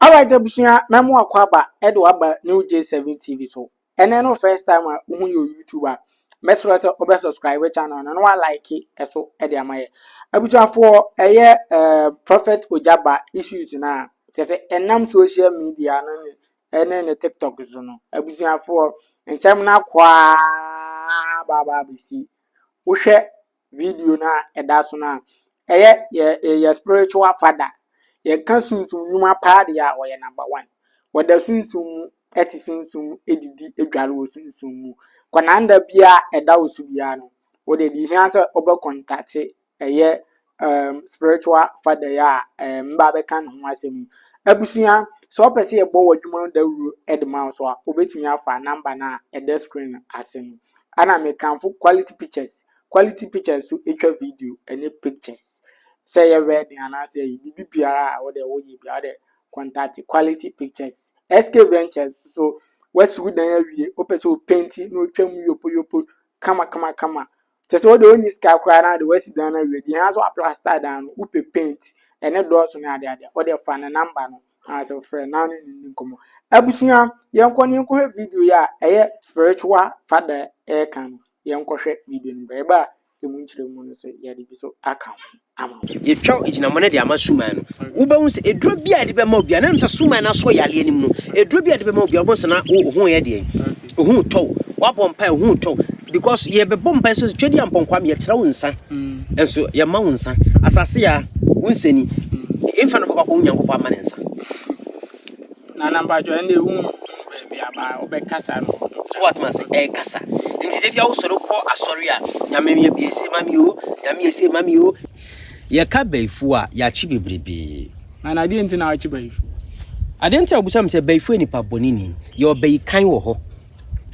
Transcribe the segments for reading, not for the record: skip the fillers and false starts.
Alright abusua, mɛmo akɔ aba ɛde waba New J7 TV so. Ɛnɛ no first time a wohu yɛ YouTube a, mɛsrɛ sɛ wobɛ subscribe channel no na wa like ɛso ɛde ama yɛ. Abusuafoɔ, ɛyɛ Prophet Ogyaba issues na kyerɛ sɛ ɛnam social media no ne ɛne ne TikTok so no. Abusuafoɔ, nsɛm no akɔ aa baaba abɛsi. Wohwɛ video no a ɛda so no a, ɛyɛ yɛ spiritual father. Yɛka sunsum nnwuma paa deɛ a, ɔyɛ number one. Wɔda sunsum mu, ɛte sunsum mu, ɛdidi, ɛdware wɔ sunsum mu. Kɔnanda biara ɛda wo so biara no, wɔde deɛ hia sɛ wobɛ contact ɛyɛ spiritual father yi a mba bɛka ne ho asɛm yi. Abusua, sɛ wopɛ sɛ yɛbɔ wɔ adwuma dawuro ɛde ma wo so a, wobɛtumi afa number no a ɛda screen ase no. Ana mekamfo Quality Pictures. Quality Pictures so ɛtwa video ɛne pictures. Sɛ ɛyɛ wedding anaasɛ ɛyɛ biribi biara a wode woyɛ biara, wode contact Quality Pictures. SK Ventures so, wasi wo dan awie, wopɛ sɛ wo paint na otwa mu yopo yopo kama kama kama. Kyerɛ sɛ wode wonni sika koraa na de wasi dan no awie deɛ, hia sɛ wa plaster dan no, wopɛ paint ɛne dɔɔso ne adeade, wode fa ne number no anaasɛ wofrɛ na ne ne nkɔmmɔ. Abusua, yɛnkɔ ne yɛnkɔhwɛ video yi a ɛyɛ spiritual father ɛreka no. Yɛnkɔhwɛ video no brɛ. Ɛba a, emu nkyerɛmu no so yɛde bi so aka ho ama wo. Yɛtwa gyinamɔ no de ama suman no, wobɛhu sɛ ɛduro bi a yɛde bɛma obi a nam sɛ suman no asɔ yareɛ no mu no, ɛduro bi a yɛde bɛma obi a, wobɛhu sɛ na wo ho yɛ deɛ, wo ho tɔw, woabɔ mpae, wo ho tɔw, because yɛbɛbɔ mpae sɛ twɛdi ampɔnkwa me, yɛkyerɛ wo nsa ɛnso yɛma wo nsa asase a wo nsani ɛmfa no bɛkɔ akɔ wo Nyankopɔn ama ne nsa. Nana mpatwɔ, ɛnna ehu baabi aba wobɛkasa no. So watoma sɛ ɛrekasa nti da bia wosɔre kɔ asɔre a, Nyame yɛ bie sɛ ma mi o, Nyame yɛ sɛ ma mi o. Yɛka bayifoɔ a, yɛakye bebrebee. Na adeɛ nti na wakye bayifo? Adeɛ nti a wobusa me sɛ bayifoɔ yɛ nipa bɔne ni, yɛwɔ bayi kan wɔ hɔ,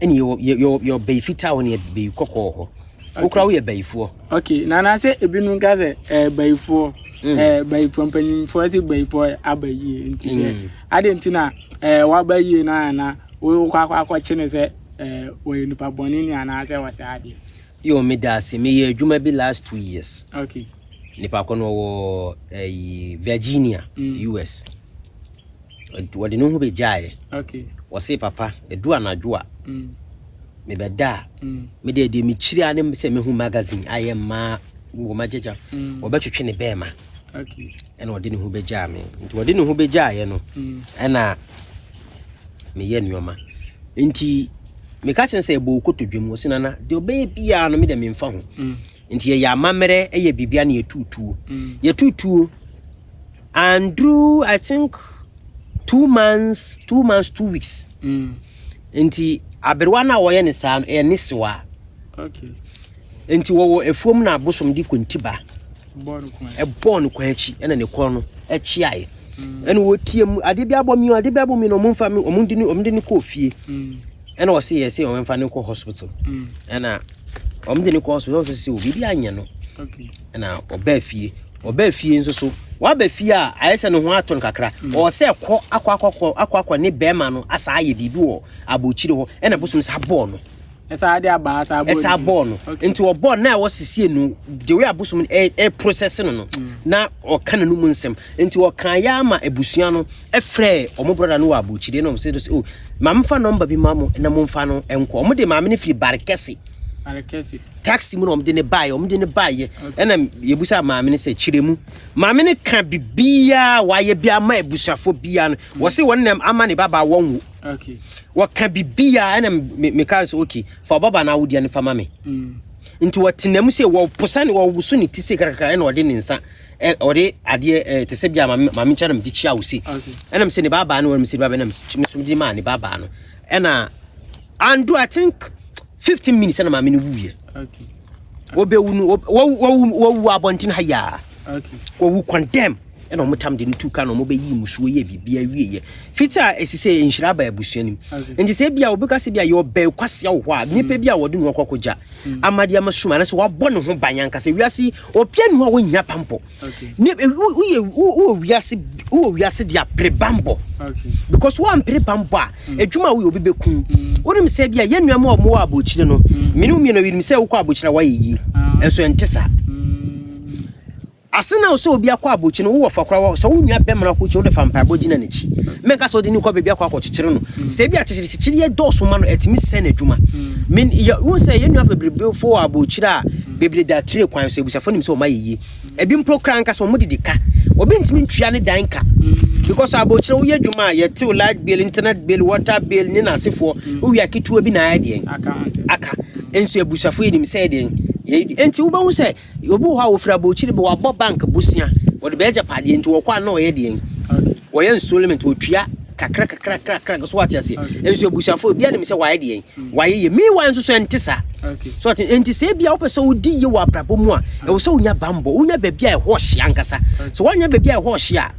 ɛne yɛwɔ bayi fitaa wɔ ne yɛ bayi kɔkɔɔ wɔ hɔ. Wokora woyɛ bayifoɔ. Okay, nana, sɛ ebinom ka sɛ bayifoɔ bayifoɔ, mpanyinfoɔ sɛ bayifoɔ aba yie, nti sɛ adeɛ nti na waba yie na ana wokɔ akɔkye ne sɛ wɔyɛ nipa bɔne ni anaasɛ wɔsɛ adeɛ? Yɛ meda ase. Meyɛ adwuma bi last 2 years. Nipa kɔ no ɔwɔ ɛyi Virginia, US. Wɔde ne ho bɛgyaeɛ. Wɔse, "Papa, ɛdu anadwo a mebɛda a, mede deɛ mekyiri a ne sɛ mehu magazine ayɛ mmaa wɔ magyagya wɔbɛtwetwe ne bɛɛma." Ɛna ɔde ne ho bɛgyaa me. Nti wɔde ne ho bɛgyaeɛ no, ɛna meyɛ nneɔma. Nti meka kyerɛ sɛ ɛbɔ wo kotodwe mu. Ɔse, "Nana, deɛ ɔbɛyɛ biara no, mede memfa ho." Nti yɛyɛ amammerɛ, ɛyɛ biribia ne yɛtutuo. Yɛtutuo andrew, I think 2 months, 2 months, 2 weeks. Nti aberewa no a wɔyɛ ne saa no, ɛyɛ ne sewa. Nti wɔwɔ afuom na abosom de kontiba bɔɔ no kwan. Ɛbɔɔ no kwan akyi, ɛna ne kɔn no ɛkyeaeɛ, ɛna wɔtie mu, adeɛ bi abɔ mi o, adeɛ bi abɔ mi na ɔmo mfa mi, ɔmo de ne kɔɔ fie. Ɛna ɔse yɛ sɛ ɔmo mfa ne kɔ hospital. Ɛna ɔmo de ne kɔ hospital, ɔsɛ sɛ o biribi anyɛ no. Ɛna ɔbaa fie nso so, waba fie a, ayɛ sɛ ne ho atɔ no kakra. Ɔwɔ sɛ kɔ akɔ akɔ akɔ akɔ ne bɛrima no asa ayɛ biribi wɔ abɔkyire hɔ, ɛna bosom sa bɔɔ no. Ɛsa ade aba asa abɔ. Ɛsa bɔɔ no. Nti ɔbɔɔ na ɛwɔ sisie no, the way abosom no ɛ process no, na ɔka n'anum nsɛm. Nti ɔka yɛ ama abusua no ɛfrɛ ɔmo brother no wɔ abɔkyire na ɔmo sɛ, "O maame, fa number bi ma mo na mo mfa no nkɔ." Ɔmo de maame no firi Barekɛse. Barekɛse. Taxi mu na ɔmo de ne baayɛ, ɛna yɛbusa maame no sɛ kyerɛ mu. Maame no ka bibiaa wayɛ bi ama abusuafoɔ biaa no, wɔse wɔn nam ama ne babaa wɔn wo. Wɔka bibiaa, ɛna meka sɛ, "Okay, fa ɔbaba no awodeɛ no fa ma me." Nti wɔtena mu sɛ wɔposa ne wɔwoso ne ti se kakrakra, ɛna ɔde ne nsa ɔde adeɛ te sɛ bi a maame nkyɛn na mede kyia wo se. Ɛna m sɛ ne babaa no, wɔn sɛ ne babaa no, na me so mede maa ne babaa no. Ɛna andu, I think 15 minutes, ɛna maame no wuyɛ. Wɔbɛwu no, wɔwu abɔnten ha yaa. Wɔwu condemn, ɛna ɔmo tam de no tu ka na ɔmo bɛyi musuo yɛ biribi awieyɛ fiti a ɛsi sɛ nhyira aba abusua no mu. Nti sɛ ebia obi ka sɛ bi a yɛ ɔbɛn kwasia wɔ hɔ a, nipa bi a wɔde ne ho akɔkɔgya ama de ama sum anaasɛ wabɔ ne ho ban ankasa, wiase obia ne ho a wɔnyia pampɔ. Ne woyɛ wowɔ wiase de apere bambɔ because woampere bambɔ a, adwuma a woyɛ obi bɛkum. Wonim sɛ bi a yɛn nnuama a ɔmowɔ abɔkyire no, mene wo mmienu, winim sɛ wokɔ abɔkyire a woayɛ yie. Ɛnso ɛnte saa. Ase na sɛ obi akɔ abɔkyi no wowɔ fa koraa sɛ wo nua bɛma no akɔkyi wode fa mpaebɔ gyina n'akyi. Mɛnka sɛ wode ne kɔ baabi akɔ akɔkyekyere no. Sɛ ebi akyekyere kyekyere yɛ dɔɔso ma no ɛtumi sɛ n'adwuma. Men yɛ wo sɛ yɛn nua bebrebe fo wɔ abɔkyire a bebree da tire kwan so abusuafo nim sɛ wɔn ayɛ yie. Ebi mpo koraa nka sɛ wɔn didi ka. Obi ntumi ntua ne dan ka. Because abɔkyire woyɛ adwuma a yɛtew light bill, internet bill, water bill ne n'asefoɔ. Wowie a ketewa bi na ayɛ deɛn aka. Nso abusuafo yɛ nim sɛ deɛn. Enti wobɛhu sɛ Obi wɔ hɔ a ofiri abokyiri ba wabɔ bank bosea, wɔde bɛyɛ agyapadeɛ nti wɔkɔ a na ɔyɛ deɛn? Wɔyɛ installment, wɔtua kakra kakra kakra so wate aseɛ. Nso abusuafoɔ obiara nim sɛ wayɛ deɛn? Wayɛ yie. Meanwhile nso so ɛnte saa. So ɔte nti sɛ ebia wopɛ sɛ wodi yie wɔ abrabɔ mu a, ɛwɔ sɛ wonya bammɔ, wonya baabi a ɛhɔ ɔhye ankasa. Sɛ woanya baabi a ɛhɔ ɔhye a,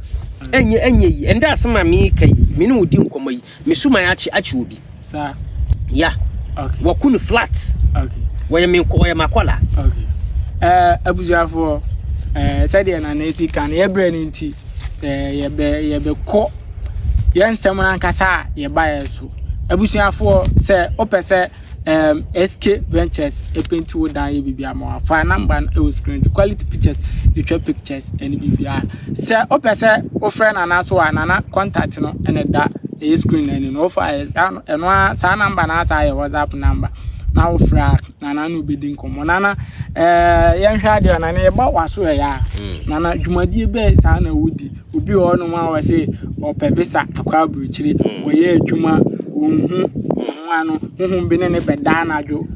ɛnyɛ ɛnyɛ yi. Ɛndɛ asɛm a meka yi, me ne wo di nkɔmmɔ yi, Me suman akye akye obi. Saa. Ya. Okay. Wɔku no flat. Okay. Wɔyɛ me wɔyɛ m'akɔla. Okay. Ɛɛ eh, abusuafoɔ ɛɛ eh, sɛdeɛ nana esi kan yɛbrɛ no nti ɛɛ eh, yɛbɛ yɛbɛkɔ yɛn nsɛm no ankasa a yɛbaeɛ so. Abusuafoɔ sɛ wopɛ sɛ um, SK Ventures ɛpenti wo dan yɛ biribi ama wa fa number no ɛwɔ screen so quality pictures ɛtwa pictures ɛne biribiara sɛ wopɛ sɛ wofrɛ nana so a nana contact no ɛna ɛda ɛyɛ screen no ani no wofa ɛyɛ saa ɛno a saa number no asa yɛ WhatsApp number na wofrɛ a nana no bɛdi nkɔmmɔ nana ɛɛ yɛnhwɛ adeɛ nana yɛba waso ɛyɛ a mm. nana dwumadie bɛɛ saa na wodi obi wɔ hɔnom a wɔse ɔpɛ visa akɔ aburokyire mm. wɔyɛ adwuma wɔnhu ho ano, honhom bi ne no bɛda anadwo.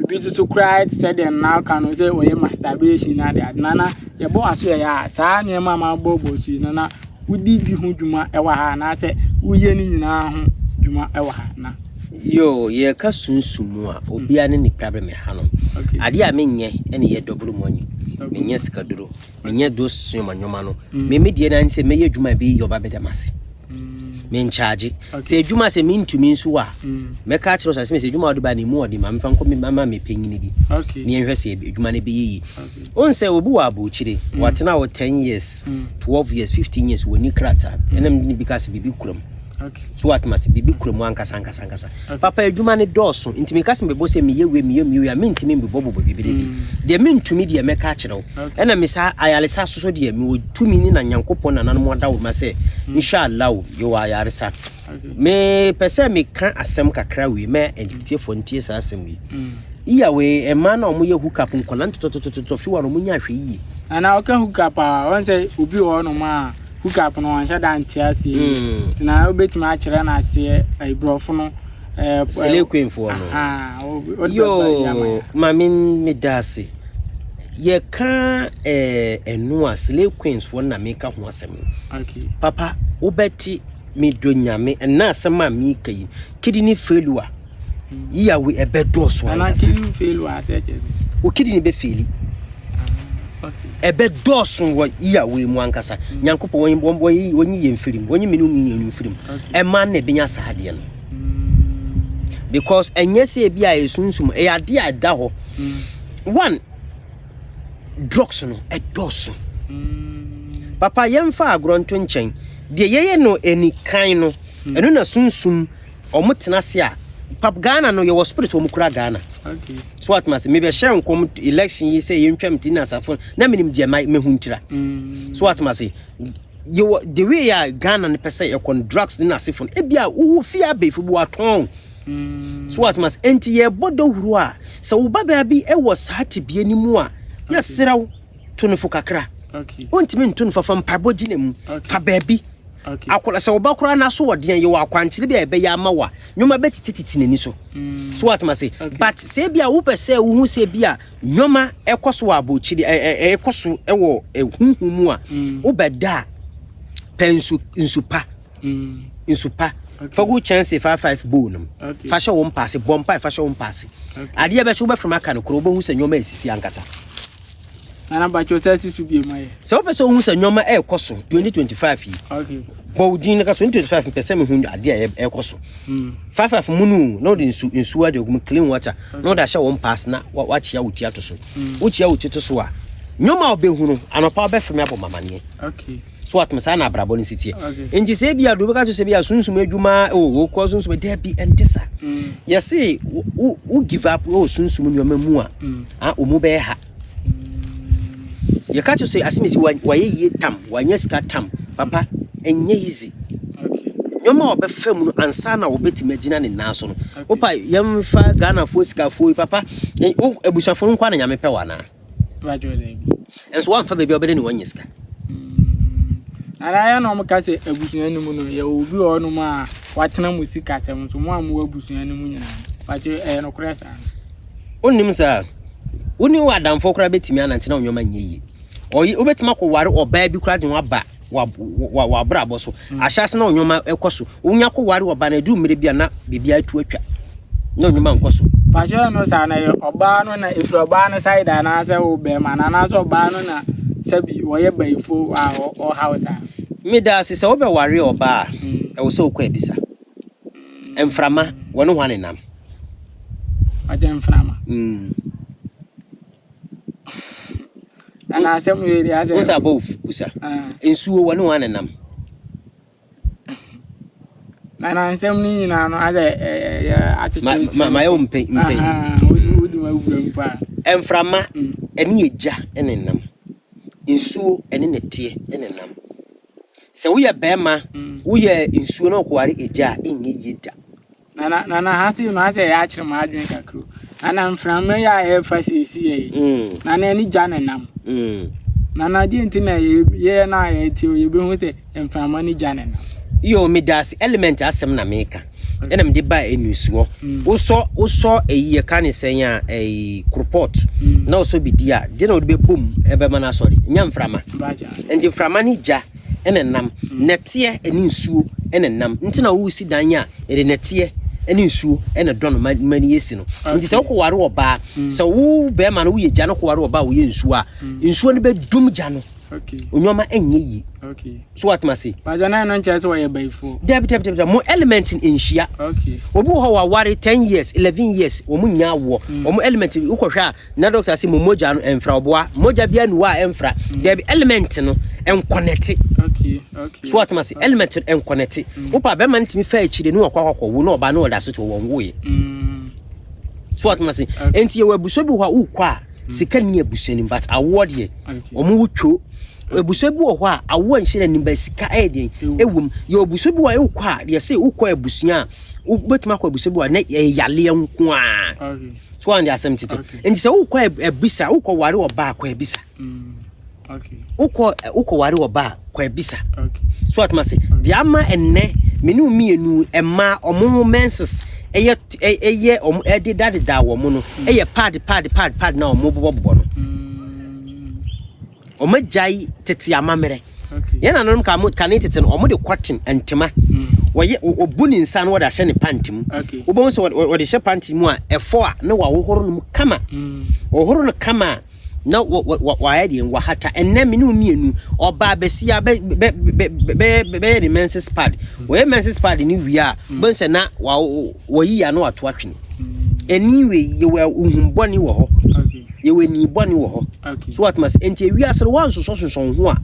Ebi nso so koraa te sɛ deɛ nna aka no sɛ wɔyɛ masturbation na ade ade. Na na yɛbɔ w'aso yɛ a saa nneɛma a mabɔbɔ so yi no na wodi bi ho dwuma wɔ ha anaasɛ woyɛ ne nyinaa ho dwuma wɔ ha na. Yoo, yɛka sunsum mu a, obiara ne ne problem ɛha no. Adeɛ a menyɛ ɛne yɛ double money. Menyɛ sikaduro, menyɛ those nneɛma nneɛma no. Me me deɛ na ne sɛ mɛyɛ adwuma a ɛbɛyɛ yie ɔba bɛda m'ase. menkyagye sɛ adwuma sɛ mentumi nso a mɛka akyerɛ sɛ sɛ adwuma wode ba ne mu ɔde ma mefa nkɔ mama me panyini bi ne yɛnhwɛ sɛ adwuma no bɛyɛ yi wohu sɛ obi wɔ abɔkyire watena hɔ 10 years 12 years 15 years wɔni krataa ɛnam ne bi ka sɛ biribi kuram so watoma sɛ biribi kura mu ankasa ankasa ankasa papa adwuma no dɔɔso nti meka sɛ mebɔ sɛ meyɛ wei meyɛ meyɛ wei a mentumi mbebɔbobɔ biribi bi deɛ mentumi deɛ mɛka akyerɛ wo Ɛna me saa ayaresa soso deɛ mewɔ tumi ne na Nyankopɔn nananom adawoma sɛ inshallah yɛwɔ ayaresa. Me pɛ sɛ meka asɛm kakra wei mɛ atiefoɔ ntie saa asɛm wei. Iya wei mmaa na wɔn yɛ hook up nkɔla ntotɔtotɔtɔ fi wa na wɔn nya ahwɛ yie. Ana ɔka hook up a wɔn sɛ obi wɔ hɔnom a hook up no wɔn hyɛ da nte aseɛ yie. Nti na wobɛtumi akyerɛ no aseɛ ɛyi borɔfo no. Slay queen foɔ no. Yoo maame meda ase. Yɛka ɛno a slay queens foɔ na meka ho asɛm no. Okay. Papa wobɛte medɔ nyame ɛna asɛm a meka yi kidney failure yiyawe ɛbɛdɔɔso ankasa. Kidney failure asɛ kyɛ sɛ. Wo kidney bɛ faili. Ɛbɛdɔɔso wɔ yiyawe mu ankasa. Nyankopɔn wɔnyi yɛn mfiri mu wɔnyi mene mu yɛn mfiri mu. Ɛma na ɛbɛnya saa adeɛ no. Because ɛnyɛ sɛ ebi a ɛsunsum ɛyɛ adeɛ a ɛda hɔ. One, drugs no ɛdɔɔso. Papa yɛmfa agorɔ nto nkyɛn. Deɛ yɛyɛ no anikan no, ɛno na sunsum wɔn tena ase a pap Ghana no yɛwɔ spirit wɔn kura Ghana. Okay. So what must me bɛhyɛ nkɔm election yi sɛ yɛntwam ti na asafo na menim deɛ ma mehu ntira. So what must yɛwɔ the way a Ghana no pɛ sɛ yɛkɔ no drugs ne n'asefo no ebi a wowɔ fie abɛɛfo bi watɔn. So what must enti yɛbɔ dawuro a sɛ wo babaa bi wɔ saa tebea no mu a yɛsrɛ wo to no fo kakra. Wontumi nto no fa fa mpaebɔ gyina mu fa baabi. Akwadaa sɛ wo ba koraa n'aso wɔ den yɛwɔ akwankyerɛ bi a yɛbɛyɛ ama wo a nneɛma bɛtitititi n'ani so. So what must but sɛ ebi a wopɛ sɛ wohu sɛ ebi a Nneɛma ɛkɔ so wɔ abokyiri ɛ ɛkɔ so wɔ huhu mu a mm. wobɛda a pɛ nsu nsu pa mm. nsu pa fa gu kyɛnse 55 bowl no mu fa hyɛ wo mpaase bɔ mpae fa hyɛ wo mpaase adeɛ bɛkyɛ wobɛfrɛ aka no korɔ wobɛhu sɛ nneɛma ɛsisi ankasa Nana Bacho sɛ si so bie ma yɛ. Sɛ wopɛ sɛ wohu sɛ nneɛma ɛrekɔ so 2025 yi. Okay. Bɔ wo din no ka so 2025 mpɛ sɛ mehu adeɛ a ɛrekɔ so. 55 mu no na wode nsu nsuo ade agu mu clean water na wode ahyɛ wo mpaase na wakyea wo ti ato so. Wokyea wo ti to so a nneɛma a wobɛhu no anɔpa wobɛfrɛ me abɔ mamaneɛ. Okay. So atom saa na abrabɔ no si teɛ. Nti sɛ ebia do wobɛka kyerɛ sɛ bia sunsum adwuma o wokɔ sunsum daabi ɛnte sa. Yɛse wo give up wɔ sunsum nneɛma mu a, ah, ɔmu bɛyɛ ha. Yɛka kyerɛ sɛ asemesi wayɛ yie tam, wanya sika tam. Papa, ɛnyɛ easy. Nneɛma a ɔbɛfa mu no ansa na wɔbɛtumi agyina ne nan so no. Wopa yɛmfa Ghanafoɔ sikafoɔ yi papa, abusuafoɔ no nko na Nyame pɛ wɔ anaa? Nso woamfa baabi a wobɛde ne wanya sika. Anaa yɛ na wɔka sɛ abusua no mu no yɛwɔ obi wɔ hɔnom a watena mu sikasɛm nso mo a mowɔ abusua no mu nyinaa no ɛyɛ nokorɛ saa? Wonnim saa? Wo ne w'adamfoɔ koraa bɛtumi anante na wo nneɛma nyɛ yie. Ɔye wobɛtumi akɔware ɔbaa bi koraa de ho aba w'abrabɔ so. Ahyɛase na wo nneɛma ɛkɔ so. Wonya kɔware ɔbaa no ɛduru mmerɛ bi a na biribiara atu atwa. Na wo nneɛma nkɔ so. Pakyɛ no saa na ɛyɛ ɔbaa no na ɛfiri ɔbaa no side anaasɛ wo bɛrima no anaasɛ ɔbaa no na sɛbi wɔyɛ bayifo a ɔhaw saa. Meda ase sɛ wobɛware ɔbaa a ɛwɔ sɛ wokɔ abisa. Mframa wɔne hwan nenam? Ɔgye mframa. Nana asɛm yɛ de asɛ. Wosa abɔ busa. Nsuo wɔne hwan nenam? Nana nsɛm no nyinaa no asɛ ɛyɛ akyekyere. Ma yɛ wo mpɛ mpɛ. Wodi ma wura mu paa. Mframa ɛne egya nenam. Nsuo ɛne nɛteɛ nenam. Sɛ woyɛ bɛrima woyɛ nsuo na wokɔware egya a ɛnyɛ yie da. Nana nana ha sei no asɛ ɛyɛ akyerɛ m'adwene kakra. Nana mframa yi a ɛrefa seesei yi. Nana ɛne gya nenam. Nana deɛ nti na yɛ na yɛte o yɛbɛhu sɛ mframa ne gya nenam. Yo meda ase element asɛm na meka. Ɛna mede ba enusuo. Wosɔ wosɔ eyi yɛka ne sɛn a ɛyi koropɔt na wosɔ bi di a gye na wode bɛbom ɛbɛma no asɔre. Nya mframa. Nti mframa ne gya ɛna nam. Nɛteɛ ɛne nsuo ɛna nam. Nti na wosi dan a yɛde nɛteɛ ɛne nsuo ɛna dɔ no ma ma ne yɛsi no. Nti sɛ wokɔware ɔbaa sɛ wo bɛrima no woyɛ gya no kɔware ɔbaa a woyɛ nsuo a nsuo no bɛdum gya no. Onneɛma ɛnyɛ yie. So what must say? Bàjẹ́ náà ɛno nkyɛn sɛ wɔyɛ bayifoɔ. Dabi dabi dabi mo element nhyia. Obi wɔ hɔ waware 10 years 11 years wɔn nya awoɔ. Wɔn element wokɔhwɛ a na doctor sɛ mo mogya no ɛmfra ɔboa mogya bi anu a ɛmfra. Dabi element no ɛnkɔnɛte. So what must say? Element no ɛnkɔnɛte. Wopa bɛrima no tumi fa akyire ne wakɔ akɔkɔ wo na ɔbaa no ɔda so te wɔn woeɛ. So what must say? Enti yɛwɔ abusua bi wɔ hɔ a wokɔ a sika ni abusua nim but awoɔ deɛ wɔn wo two. Abusua bi wɔ hɔ a awoɔ nhyɛ n'anim ba sika ɛyɛ deɛ ɛwom. Yɛ abusua bi wɔ a wokɔ a deɛ sɛ wokɔ abusua a wobɛtumi akɔ abusua bi wɔ a na ɛyɛ yaleɛ nko a. So wɔn de asɛm tete. Nti sɛ wokɔ abisa wokɔ ware ɔbaa kɔ abisa. Wokɔ ware ɔbaa kɔ abisa. So atoma se deɛ ama ɛnnɛ me ne mmienu mmaa ɔmo menses ɛyɛ ɛyɛ ɔmo ɛdeda deda wɔn no ɛyɛ pad pad pad pad na ɔmo bobɔ bobɔ no. Ɔmo agyae tete amammerɛ. Yɛn nananom ka mo kane tete no ɔmo de cotton ntoma. Wɔyɛ ɔbu ne nsa no wɔde ahyɛ ne pant mu. Wobɛhu sɛ wɔde hyɛ pant mu a ɛfɔ a na wɔahohoro no mu kama. Wɔhohoro no kama a na wɔayɛ deɛ wɔahata. Ɛnnɛ me ne wo mmienu ɔbaa bɛsia bɛyɛ ne menses pad. Wɔyɛ menses pad no wie a wobɛhu sɛ na wɔyi ya na wɔato atwene. Ɛni wei yɛwɔ humbɔne wɔ hɔ. Yɛwɔ ani bɔne wɔ hɔ. So what must enti ewiase no wansosɔ ho a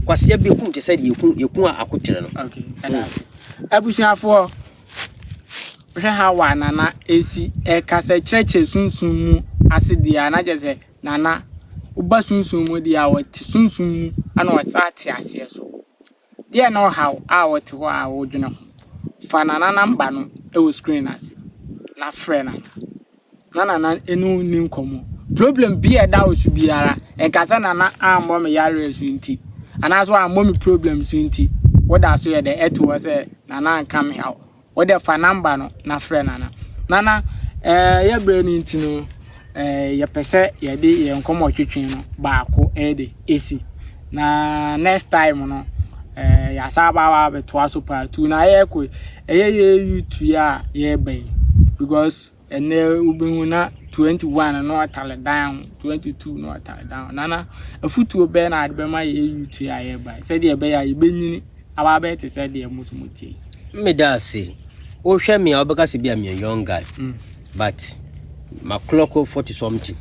kwasia bi ekum te sɛ deɛ eku eku a akotere no. Okay, ɛda ase. Abusuafoɔ, hwɛ ha wa nana esi ɛkasa kyerɛkyerɛ sunsum mu ase deɛ a na kyerɛ sɛ nana woba sunsum mu deɛ a wɔte sunsum mu ana ɔsa te aseɛ so. Deɛ na ɔhaw a wɔte hɔ a wɔdwene ho. Fa nana number no ɛwɔ screen ase na frɛ nana. Na nana ɛne wo ni nkɔmmɔ. Problem bi a ɛda wo so biara, nkasa nana ammɔ me yareɛ so nti, anaasɛ wammɔ me problem so nti, woda so yɛ dɛ ɛte hɔ sɛ nana anka me haw. Wode fa number no na frɛ nana. Nana, yɛ berɛ no nti no, yɛpɛ sɛ yɛde yɛn nkɔmmɔ twetwe no baako ɛde esi. Na next time no, yɛasa aba abɛtoa so part 2 na yɛrekɔ ɛyɛ yɛ YouTube a yɛreba yi because ɛnɛ wobɛhu na 21 na ɔtale dan ho 22 na ɔtale dan ho. Nana, afutuo bɛɛ na ade bɛma yɛ YouTube a yɛreba yi sɛdeɛ ɛbɛyɛ a yɛbɛnyini aba abɛyɛ te sɛ deɛ mo so mo tie. Meda ase. Wohwɛ me a wobɛka sɛ bi a meyɛ young guy. But ma clock 40 something.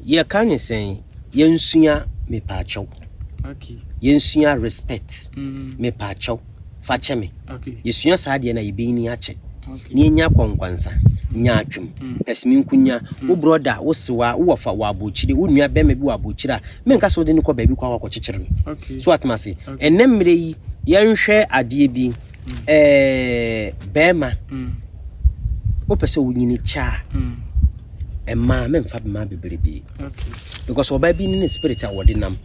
Yɛka ne sɛn yɛnsua mepaakyɛw. Yɛnsua respect. Mepaakyɛw. Fa kyɛ me. Yɛsua saa deɛ na yɛbɛnyini akyɛ. Na yɛnya kɔnkwansa. Nyaatwom, pɛsɛmenkonya, wo brɔda, wo sewa, wo wɔfa wɔ abokyire, wo nua bɛrima bi wɔ abokyire a, menka sɛ wode no kɔ baabi kɔ akɔkyekyere no. So atoma ase. Ɛnnɛ mmerɛ yi, yɛnhwɛ adeɛ bi, ɛɛ bɛrima, wopɛ sɛ wonyini kyɛ a, mmaa memfa mmaa bebrebe. Because ɔbaa bi ne ne spirit a wɔde nam.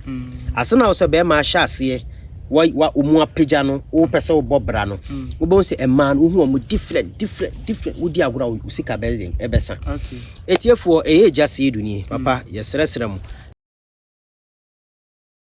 Ase na wo sɛ bɛrima ahyɛ aseɛ wa wa ɔmu apagya no wopɛ sɛ wobɔ bra no wobɛhu sɛ mmaa no wohu wɔn different different different wodi agorɔ a wo sika bɛyɛ den ɛbɛsa. Etiefoɔ ɛyɛ gya sɛ edu nie papa yɛsrɛsrɛ mo.